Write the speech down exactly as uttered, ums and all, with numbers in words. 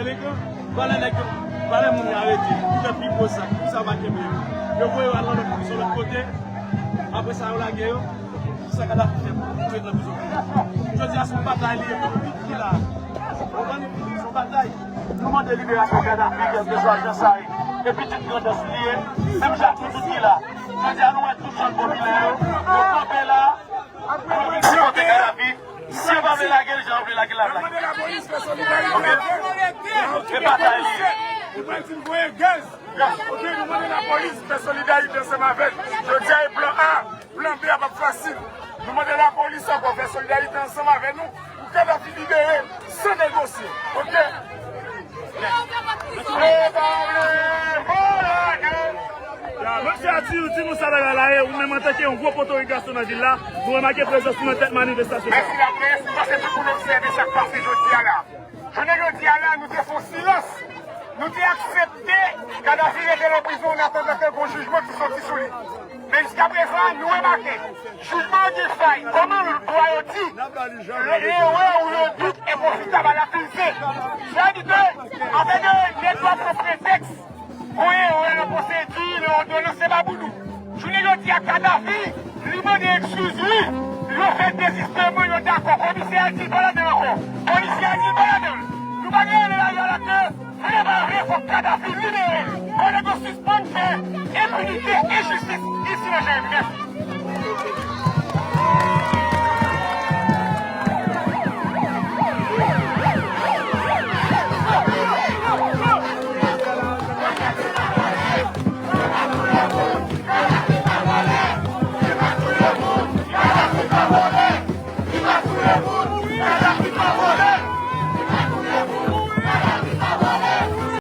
Valè nèg yo, valè moun yo arete, ki fè pi gwo zak, poukisa yo pa kenbe yo? Yo voye yo al nan lòt prizon lòt kote, apre sa yo lage yo, kisa Kadhafi fè pou ret nan prizon? Jodi a se yon batay li ye pou nou tout ki la. Konprann? Se yon batay. Nou mande liberasyon Kadhafi, kèlkeswa jan sa ye. E pitit Grandans li ye, menm jan ak nou tout ki la. Jodi a nou wè tout zòn popilè yo, yo kanpe la, pou yo vin sipòte Kadhafi. Si yo pa vle lage l, jan yo vle lage l la, lage. Mande lapolis fè solidarite avè nou. E batay li ye. Li pral fin voye gaz. Ok, nou mande lapolis fè solidarite ansanm avè n. Jodi a e plan A, plan B a p ap fasil. Nou mande lapolis ankò fè solidarite ansanm avè nou pou Kadhafi libere san negosye. Ok? Ya, mesye Ati, di nou sa bagay la ye, ou menm antanke yon gwo potorik gason nan vil la, nou remake prezans ou nan tèt manifestasyon sa. Mèsi laprès, m panse tout moun obsève sa k pase jodi a la. Jounen jodi a la, nou te fè yon silans. Nou te aksepte Kadhafi rete nan prizon an atandan ke gon jijman ki soti sou li. Men jiskaprezan, nou remake, jijman an gen fay. Kòman lwa yo di, erè ou yon dout e pwofitab a lakize. Sa di ke, afè de nèg yo ap pran pretèks, gon erè nan pwosedi, nan òdonans, se pa pou nou. Jounen jodi a, Kadhafi, li mande ekskiz, wi. Yo fè dezisman, yo dakò. Komisè a di l pa ladan l ankò. Polisye a di l pa ladan l. Nou pa gen rele lari a la ke, vle pa vle, fòk Kadhafi libere. Fò nèg yo sispann fè enpinite, enjistis isi nan J N P. Mèsi.